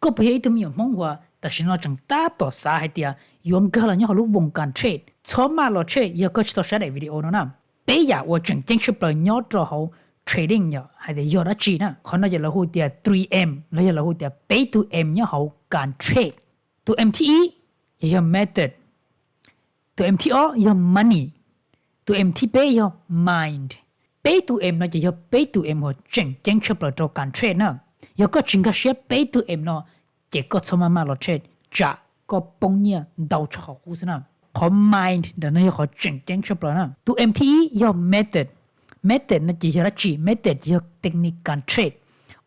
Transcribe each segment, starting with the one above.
Koj puas yog ib tug me nyuam Hmoob uas tam sim no tseem tab tom xav hais tias yuav nkag los nyob hauv lub voos kas trade? Txhob maj los trade yog koj tsis tau saib daim video no na. Peb yam uas tseem ceeb tshaj plaws nyob rau hauv trading yog hais tias yog dab tsi na? Qhov no ces lawv hu tias three M los yog lawv hu tias peb tug M nyob hauv kas trade. Tus M thib ib ces yog method, tus M thib ob yog money, tus M thib peb yog mind. Peb tug M no ces yog peb tug M uas tseem ceeb tshaj plaws rau kas trade na. Yog koj tsis nkag siab peb tug M no ces koj txhob maj maj los trade, tsam koj poob nyiaj ntau tshaj qhov qub xwb na. Qhov mind ntawm no yog qhov tseem ceeb tshaj plaws na. Tus M thib ib yog method. Method no ces yog dab tsi? Method ces yog technique kas trade.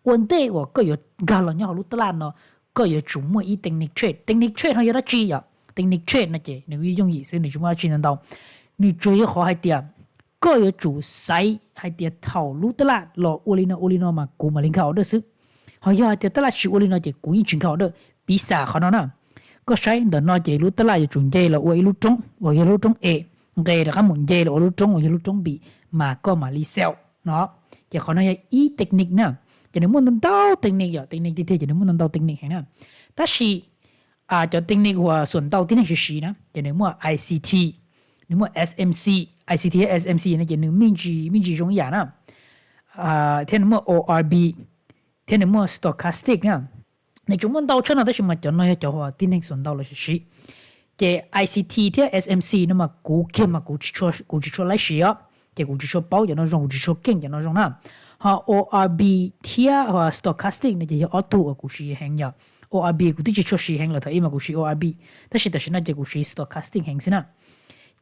Ua ntej uas koj yuav nkag los nyob hauv lub tab laj no, koj yuav tsum muaj ib technique trade. Technique trade no yog dab tsi yom? Technique trade no ces nws yooj yim xwb, nws tsis muaj dab tsi ntau ntau. Nws tsuas yog qhov hais tias koj yuav tsum xaiv hais tias thaum lub tab laj los ua li no ua li no mas kuv mam li nkag order xwb. Ho yog hais tias tab laj tsis ua li no ces kuv yeej tsis nkag order. Piv xam qhov no na, koj saib ntawm no ces lub tab laj yuav tsum nce los ua ib lub roob uas yog lub roob A, nqes rov qab mus nce los ua lub roob uas yog lub roob B, mas koj mam li sell no. Ces qhov no yog ib technique na. Ces nws muaj ntau ntau technique yom, technique tiag tiag ces nws muaj ntau ntau technique heev na. Tab sis cov technique uas xuam ntau tib neeg siv siv na ces nws muaj I C T, nws muaj S M C. I C T thiab S M C no ces nws me ntsis me ntsis zoo ib yam na. Thiab nws muaj O R B, thiab nws muaj stochastic na. Nws tsuas muaj ntau tshaj no tab sis mas cov no yog cov uas tib neeg xuam ntau lawv siv siv. Ces I C T thiab S M C no mas kuv kiag mas kuv tsis tshua laib siv os, ces kuv tsis tshua paub cov no zoo, kuv tsis tshua keej cov no zoo na. Ho O R B thiab stochastic no ces yog ob tug uas kuv siv heev yom. O R B kuv twb tsis tshua siv heev lawm, thaum ub mas kuv siv O R B, tab sis tam sim no ces kuv siv stochastic heev xwb na.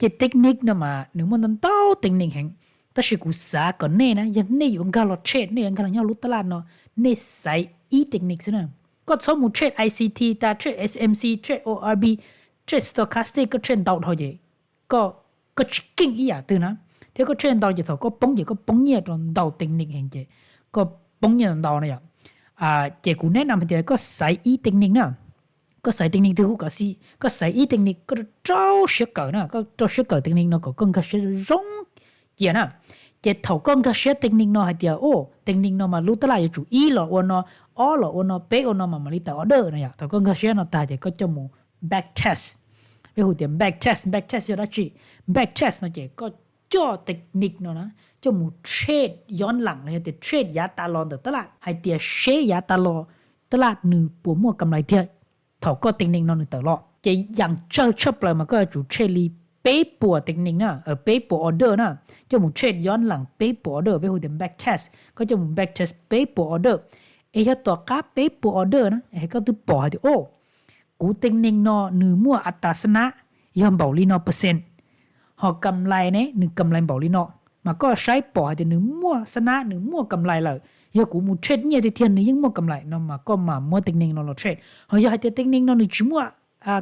Ces technique no mas nws muaj ntau ntau technique heev, tab sis kuv xav kom nej na, yog nej yuav nkag los trade, nej yuav nkag los nyob lub tab laj no, nej xaiv ib technique xwb na. Koj txhob mus trade I C T tas, trade S M C, trade O R B, trade stochastic, koj trade ntau dhau ces koj tsis keej ib yam twg na. Thiab koj trade ntau ces thaum koj poob ces koj poob nyiaj rau ntau technique heev ces koj poob nyiaj ntau na yom. Ces kuv neb na hais tias koj xaiv ib technique na, koj xaiv technique twg kuj kav xij, koj xaiv ib technique koj rau siab kawm na, koj rau siab kawm technique no kom koj nkag siab zoo cia na. Ces thaum koj nkag siab technique no hais tias, o, technique no mas lub tab laj yuav tsum ib los ua no, ob los ua no, peb ua no mas mam li tawm order no yom. Thaum koj nkag siab no tag ces koj coj mus back test. Peb hu tias back test, back test yog dab tsi? Back test no ces koj coj technique no na, coj mus trade yob lam los yog tias trade yav tas los ntawm tab laj, hais tias seb yav tas los tab laj nws puas muaj kam lais tiag thaum koj technique no nws tawm los. Ces yam tsawg tshaj plaws mas koj yuav tsum trade li peb puas technique na, peb puas order na, coj mus trade yob lam peb puas order, peb hu tias back test. Koj coj mus back test peb puas order, es yog tom qab peb puas order na, es koj twb pom hais tias, o, kuv technique no nws muaj a tas xab nab yog npaum li no percent, ho kam lais ne nws kam lais npaum li no, mas koj saib pom hais tias nws muaj xab nab, nws muaj kam lais lawm, yog kuv mus trade nyiaj tiag tiag nws yeej muaj kam lais no mas koj mam muab technique no los trade. Ho yog hais tias technique no nws tsis muaj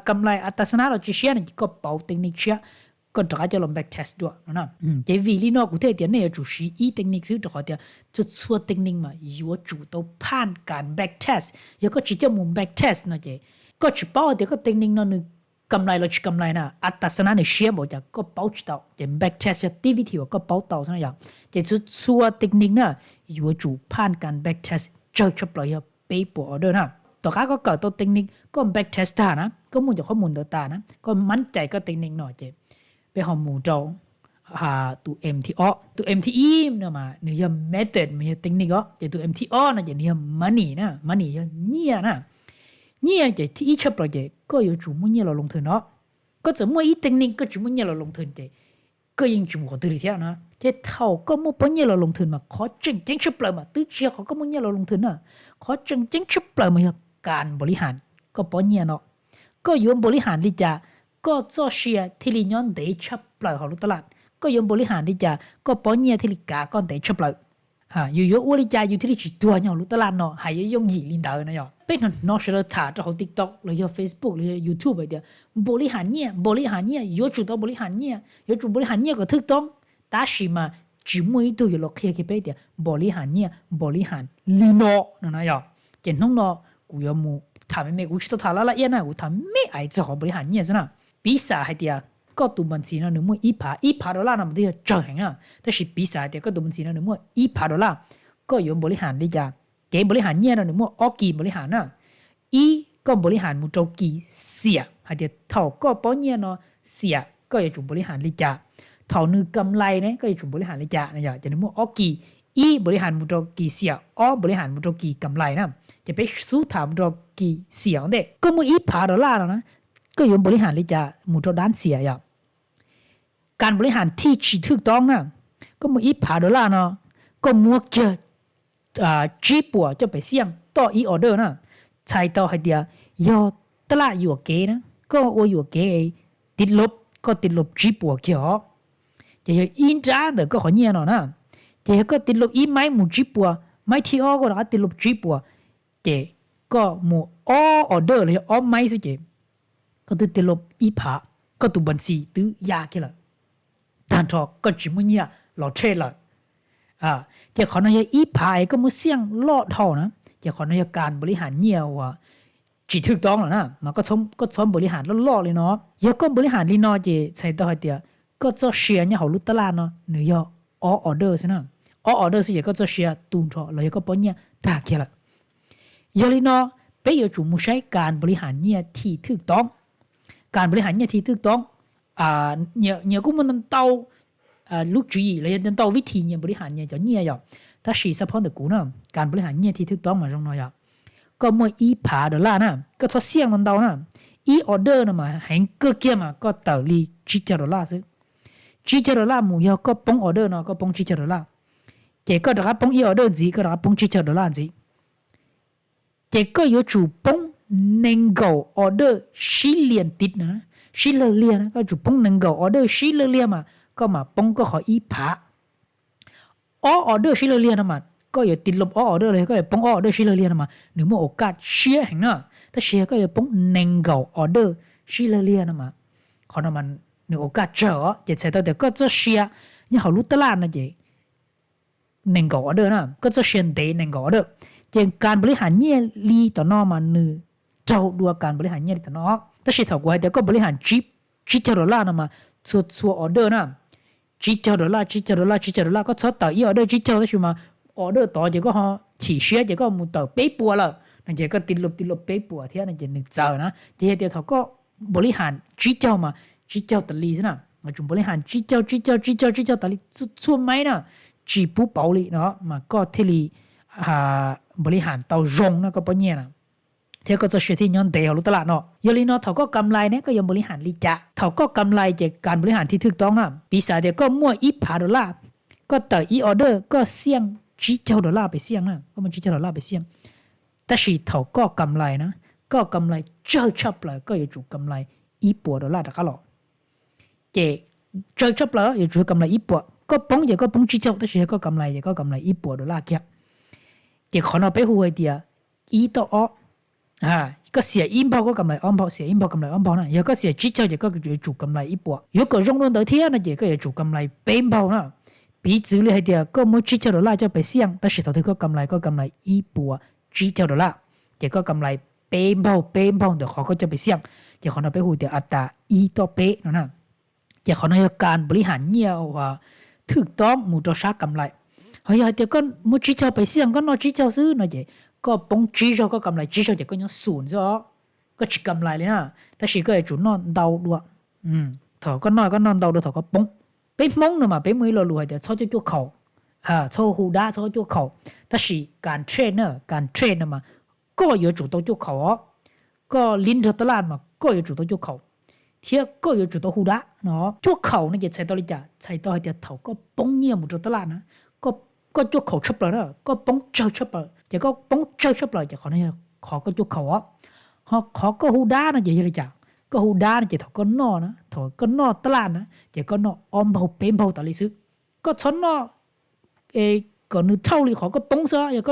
kam lais a tas xab nab los tsis siab no ces koj pauv technique tshiab, koj rov qab coj los back test dua no. Ces vim li no kuv thiaj tias nej yuav tsum siv ib technique xwb, rau qhov tias txhua txhua technique mas yuav tsum tau phaj kas back test. Yog koj tsis coj mus back test no ces koj tsis paub hais tias koj technique no nws kam lais los tsis kam lais na, a tas xab nab nws siab npaum cas koj paub tsis tau. Ces back test yog tib vib thim uas koj paub tau xwb na yom. Ces txhua txhua technique na yuav tsum phaj kas back test tsawg tshaj plaws yog peb puas order na. Tom qab koj kawm tau technique koj back test tag na, koj muaj cov qhob mus ntawd tas na, koj mab cais koj technique no ces peb ho mus rau tus M thib ob. Tus M thib ib no mas nws yog method, mas yog technique os. Ces tus M thib ob no ces nws yog money na, money yog nyiaj na. Nyiaj ces thib ib tshaj plaws ces koj yuav tsum muaj nyiaj los loo thwm no. Koj txawm muaj ib technique koj tsis muaj nyiaj los loo thwm ces koj yeej tsis mus qhov twg li thiab na. Ces thaum koj muaj pob nyiaj los loo thwm mas qhov tseem ceeb tshaj plaws mas twb tsis yog qhov koj muaj nyiaj los loo thwm na. Qhov tseem ceeb tshaj plaws mas yog kas npaum li has koj pob nyiaj no. Koj yuav npaum li has li cas koj txoj sia thiaj li nyob ntev tshaj plaws hauv lub tab laj? Koj yuav npaum li has li cas koj pob nyiaj thiaj li kav koj ntev tshaj plaws? Yus yuav ua li cas yus thiaj li tsis tuag nyob hauv lub tab laj no? Hais yuav yooj yim li ntawd no yom. Peb hnov hnov sawv daws tham rau hauv TikTok los yog Facebook los yog YouTube hais tias npaum li has nyiaj, npaum li has nyiaj, yuav tsum tau npaum li has nyiaj, yuav tsum npaum li has nyiaj kom thwj toob. Tab sis mas tsis muaj ib tug yuav los qhia kiag peb tias npaum li has nyiaj, npaum li has li no no na yom. Ces hnub no kuv yuav mus tham me me, kuv tsis tau tham laj laj iab na, kuv tham me ais txog qhov npaum li has nyiaj xwb na. Piv xam hais tias koj tus npas ntxis no nws muaj ib phav, ib phav dollar no mas twb yog tsawg heev na, tab sis piv xam hais tias koj tus npas ntxis no nws muaj ib phav dollar, koj yuav npaum li has li cas? Kev npaum li has nyiaj no nws muaj ob kis npaum li has na. Ib, koj npaum li has mus rau kis xiam, hais tias thaum koj pob nyiaj no xiam koj yuav tsum npaum li has li cas. Thaum nws kam lais ne koj yuav tsum npaum li has li cas no yom. Ces nws muaj ob kis, ib npaum li has mus rau kis xiam, ob npaum li has mus rau kis kam lais na. Ces peb xub tham mus rau kis xiam ua ntej. Koj muaj ib phav dollar no na, koj yuav npaum li has li cas mus rau dab xiam yom. Kas npaum li has thij tsis thwj toob na, koj muaj ib phav dollar no, koj muab kiag tsib puas coj pem xiaj toj ib order na, txhais tau hais tias yog taj laj yuam kev na, koj ua yuam kev tiv lub, koj tiv lub tsib puas kiag os. Ces yog ib nrab ntawm koj qhov nyiaj no na, ces yog koj tiv lub ib maib mus tsib puas, maib thib ob koj rov qab tiv lub tsib puas, ces koj mus ob order los yog ob maib xwb ces koj twb tig lub ib phav, koj tus npa ntxis twb ya kiag lawm, tag nrho koj tsis muaj nyiaj los tshej lawm. Ces qhov no yog ib phav es koj muab xiaj loj dhau na, ces qhov no yog kas npaum li has nyiaj uas tsis thwj toob lawm na, mas koj txhob npaum li has loj loj li no. Yog koj npaum li has li no ces txhais tau hais tias koj txoj sia nyob hauv lub taj laj no nws yog ob order xwb na. Ob order xwb ces koj txoj sia tu nrho los yog koj pob nyiaj tag kiag lawm. Yog li no, peb yuav tsum mus saib kas npaum li has nyiaj thij thwj toob. Kas npaum li has nyiaj thij thwj toob, nyias kuj muaj ntau lub tswv yim los yog ntau vib thim nyias npaum li has nyias cov nyiaj yom. Tab sis xab phob ntawm kuv na, kas npaum li has nyiaj thij thwj toob mas zoo no yom. Koj muaj ib phav dollar na, koj txhob xiaj ntau ntau na. Ib order no mas heev kawg kiag mas koj tawm li tsib caug dollar xwb. Tsib caug dollar mus yog koj poob order no koj poob tsib caug dollar, ces koj rov qab poob ib order ntxiv, koj rov qab poob tsib caug dollar ntxiv. Ces koj yuav tsum poob nees nkaum order sib liag tid no, sib lawg liag na, koj yuav tsum poob nees nkaum order sib lawg liag mas koj mam poob koj qhov ib phav. Ob order sib lawg liag no mas koj yuav tig lub ob order los yog koj yuav poob ob order sib lawg liag no mas nws muaj ua kaj siab heev na. Tab sis yog koj yuav poob nees nkaum order sib lawg liag no mas qhov no mas nws ua kaj tsawg os, ces txhais tau tias koj txoj sia nyob hauv lub taj laj no ces nees nkaum order na, koj txoj sia ntev nees nkaum order. Ces kas npaum li has nyiaj li tom no mas nws raug dua kas npaum li has nyiaj li tom no. Tab sis thaum kuv hais tias koj npaum li has tsib caug dollar no mas txhua txhua order na, tsib caug dollar, tsib caug dollar, tsib caug dollar, koj txhob tawm ib order tsib caug tab sis mas order tod ces koj ho chim siab ces koj mus tawm peb puas lawm no ces koj tig lub tig lub peb puas thiab no ces nws txawv na. Ces yog tias thaum koj npaum li has tsib caug mas tsib caug tas li xwb na, yuav tsum npaum li has tsib caug, tsib caug, tsib caug, tsib caug tas li txhua maib na, tsis pub pauv li no mas koj thiaj li npaum li has tau zoo na koj pob nyiaj na, thiab koj txoj sia thiaj nyob ntev hauv lub taj laj no. Yog li no thaum koj kam lais ne koj yuav npaum li has li cas? Thaum koj kam lais ces kas npaum li has thij thwj toob na. Piv xam tias koj muaj ib phav dollar, koj tawm ib order koj xiaj tsib caug dollar pem xiaj na, koj muaj tsib caug dollar pem xiaj. Tab sis thaum koj kam lais na, koj kam lais tsawg tshaj plaws koj yuav tsum kam lais ib puas dollar rov qab los. Ces tsawg tshaj plaws yuav tsum kam lais ib puas, koj poob ces koj poob tsib caug tab sis yog koj kam lais ces koj kam lais ib puas dollar kiag. Ces qhov no peb hu hais tias ib toj ob. Koj xiam ib npaug koj kam lais ob npaug, xiam ib npaug kam lais ob npaug na. Yog koj xiam tsib caug ces koj yuav tsum kam lais ib puas. Yuav kom zoo dua ntawd thiab no ces koj yuav tsum kam lais peb npaug na. Piv txwv li hais tias koj muab tsib caug dollar coj pem xiaj tab sis thaum twg koj kam lais koj kam lais ib puas tsib caug dollar, ces koj kam lais peb npaug peb npaug ntawm qhov koj coj pem xiaj, ces qhov no peb hu tias a tas ib toj peb no na. Ces qhov no yog kas npaum li has nyiaj uas thwj toob mus rau sab kam lais. Ho yog hais tias koj muab tsib caug pem xiaj koj noj tsib caug xwb no ces koj poob tsib zaug, koj kam lais tsib zaug ces koj nyob xum xwb os, koj tsis kam lais li na. Tab sis koj yuav tsum noj ntau dua. Thaum koj noj, koj noj ntau dua thaum koj poob. Peb Hmoob no mas peb muaj ib lo lus hais tias txhob cuaj cuaj khaum, txhob hu dab, txhob cuaj khaum. Tab sis kas trade na, kas trade no mas koj yuav tsum tau cuaj khaum os. Koj li nrog taj laj mas koj yuav tsum tau cuaj khaum, thiab koj yuav tsum tau hu dab no. Cuaj khaum no ces txhais tau li cas? Txhais tau hais tias thaum koj poob nyiaj mus rau taj laj na, koj cuaj khaum tshaj plaws na, koj poob tsawg tshaj plaws, ces koj poob tsawg tshaj plaws ces qhov no yog qhov koj cuaj khaum os. Ho qhov koj hu dab no ces yog li cas? Koj hu dab no ces thaum koj noj na, thaum koj noj taj laj na, ces koj noj ob npaug peb npaug tas li xwb. Koj txhob noj kom nws thauj li qhov koj poob xwb, yog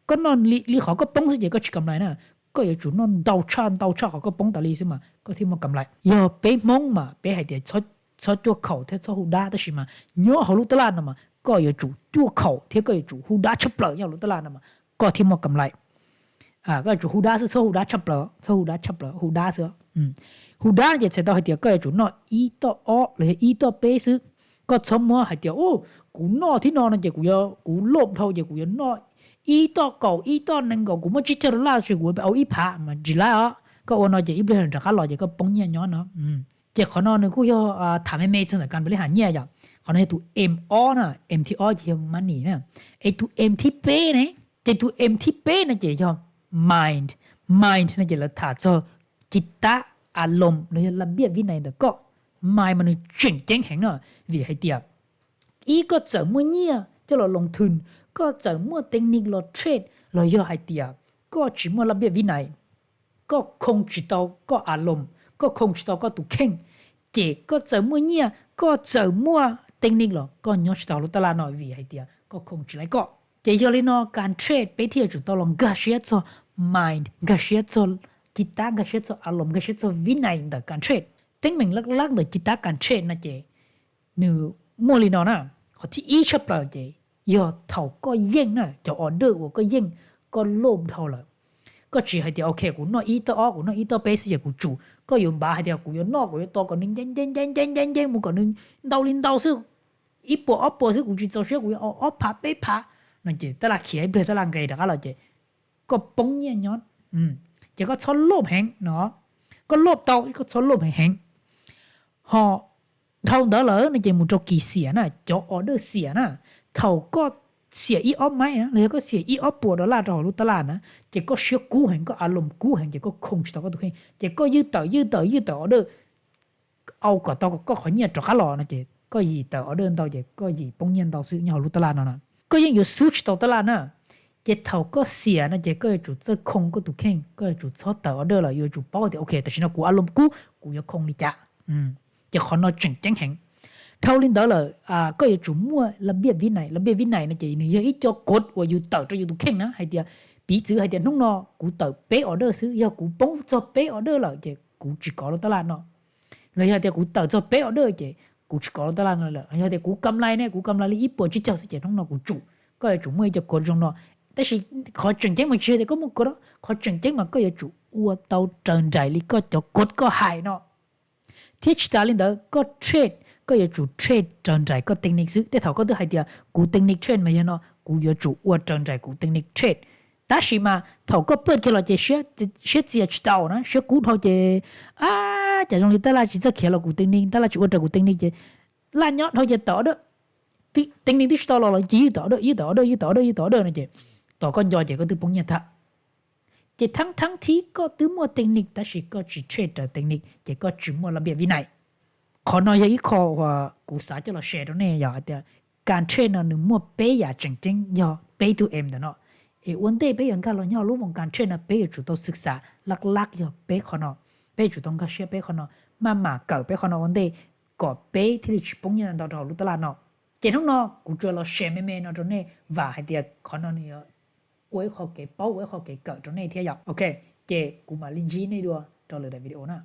koj noj li qhov koj poob xwb ces koj tsis kam lais na. Koj yuav tsum noj ntau tshaj ntau tshaj qhov koj poob tas li xwb mas koj thiaj muaj kam lais. Yog peb Hmoob mas peb hais tias txhob cuaj khaum thiab txhob hu dab, tab sis mas nyob hauv lub taj laj no mas koj yuav tsum cuaj khaum thiab koj yuav tsum hu dab tshaj plaws nyob hauv lub taj laj no mas koj thiaj muaj kam lais. Koj yuav tsum hu dab xwb, txhob hu dab tshaj plaws, txhob hu dab tshaj plaws, hu dab xwb. Hu dab ces txhais tau hais tias koj yuav tsum noj ib toj ob los yog ib toj peb xwb. Koj txhob muab hais tias u, kuv noj thib no no ces kuv, kuv loj dhau ces kuv yuav noj ib toj kaum ib toj nees nkaum, kuv muaj tsib caug dollar ces kuv ua ib phav mas tsis laib os. Koj ua no ces ib pliag rov qab los ces koj poob nyiaj nyob no. Ces qhov no nws kuj yog tham me me txog ntawm kas npam li has nyiaj yom. Qhov no yog tus M ob na, M thib ob ces yog money na. Es tus M thib peb ne, ces tus M thib peb no ces yog mind. Mind no ces lawv tham txog ci tab a loos los yog laj npiaj vib nais ntawm koj. Mind mas nws tseem ceeb heev no, vim hais tias ib koj txawm muaj nyiaj coj los loos thwm, koj txawm muaj teej nik los trade los yog hais tias koj tsis muaj laj npiaj vib nais, koj khoo tsis tau koj a loos, koj khoo tsis tau koj tus kheej, ces koj txawm muaj nyiaj, koj txawm muaj teej nik los koj nyob tsis tau lub taj laj no vim hais tias koj khoo tsis laib koj. Ces yog li no kas trade peb thiaj yuav tsum tau los nkag siab txog mind, nkag siab txog ci tab, nkag siab txog a loos, nkag siab txog vib nais ntawm kas trade. Teeb meem laj laj ntawm ci tab kas trade no ces nws muaj li no na. Qhov thib ib tshaj plaws ces yog thaum koj yeej na, cov order uas koj yeej, koj loj dhau lawm. Koj tsis hais tias ok kuv noj ib toj ob, kuv noj ib toj peb xwb ces kuv tsum. Koj yuav npav hais tias kuv yuav noj, kuv yuav tos kom nws nce nce nce nce nce nce mus kom nws ntau li ntau xwb, ib puas ob puas xwb kuv tsis txaus siab, kuv yuav ob phav peb phav no ces taj laj khiav ib pliag taj laj nqes rov qab los ces koj poob nyiaj nyob. Ces koj txhob loj heev no, koj loj tau koj txhob loj heev heev. Ho dhau ntawd lawm no ces mus rau kis xiam na, cov order xiam na. Thaum koj xiam ib ob maib na los yog koj xiam ib ob puas dollar rau hauv lub taj laj na, ces koj siab kub heev, koj a loos kub heev ces koj khoo tsis tau koj tus kheej, ces koj ywj tawm ywj tawm ywj tawm order, au kom tau koj qhov nyiaj rov qab los no ces koj yim tawm order ntau ces koj yim poob nyiaj ntau xwb nyob hauv lub taj laj no na. Koj yeej yuav xub tsis tau taj laj na. Ces thaum koj xiam no ces koj yuav tsum txawj khoo koj tus kheej, koj yuav tsum txhob tawm order lawm, yuav tsum paub tias ok tam sim no kuv a loos kub kuv yuav khoo li cas. Ces qhov no tseem ceeb heev. Dhau li ntawd lawm koj yuav tsum muaj laj npiaj vib nais. Laj npiaj vib nais no ces nws yog ib co kod uas yus tawm rau yus tus kheej na, hais tias piv txwv hais tias hnub no kuv tawm peb order xwb, yog kuv poob txog peb order lawm ces kuv tsis kov lub taj laj no. Los yog tias kuv tawm txog peb order ces kuv tsis kov lub taj laj no lawm. Yog tias kuv kam lais ne, kuv kam lais li ib puas tsib caug xwb ces hnub no kuv tsum. Koj yuav tsum muaj ib co kod zoo no. Tab sis qhov tseem ceeb mas tsis yog tias koj muaj kod, qhov tseem ceeb mas koj yuav tsum ua tau raws nraim li koj cov kod koj hais no. Thiab tsis tas li ntawd koj trade, koj yuav tsum trade raws nraim koj teej nik xwb. Tej thaum koj twb hais tias kuv teej nik trade mas yog no, kuv yuav tsum ua raws nraim kuv teej nik trade. Tab sis mas thaum koj pawj kiag los ces siab txias tsis tau na, siab kub dhau ces, a, cas zoo li taj laj tsis txawj khiav los kuv teej nik, taj laj tsis ua raws kuv teej nik ces laj nyob dhau ces tawm order. Teej nik twb tsis tau los los ces ywj tawm order, ywj tawm order, ywj tawm order, ywj tawm order no ces tos koj nco ces koj twb poob nyiaj tag. Ces thaab thaab thib koj twb muaj teej nik tab sis koj tsis trade raws teej nik ces koj tsis muaj laj npiaj vib nais. Qhov no yog ib qho uas kuv xav coj los share rau nej yog hais tias kas trade no nws muaj peb yam tseem ceeb yog peb tug M ntawm no. Es ua ntej peb yuav nkag los nyob lub voos kas trade no peb yuav tsum tau xwm xam laj laj yog peb qho no, peb yuav tsum tau nkag siab peb qho no, maj mam kawm peb qho no ua ntej kom peb thiaj li tsis poob nyiaj ntau rau hauv lub taj laj no. Ces hnub no kuv tsuas los share me me no rau nej, vam hais tias qhov no nws yuav ua ib qho kev paub, ua ib qho kev kawm rau nej thiab yom. Ok, ces kuv mam li ntsib nej dua rau lwm daim video na.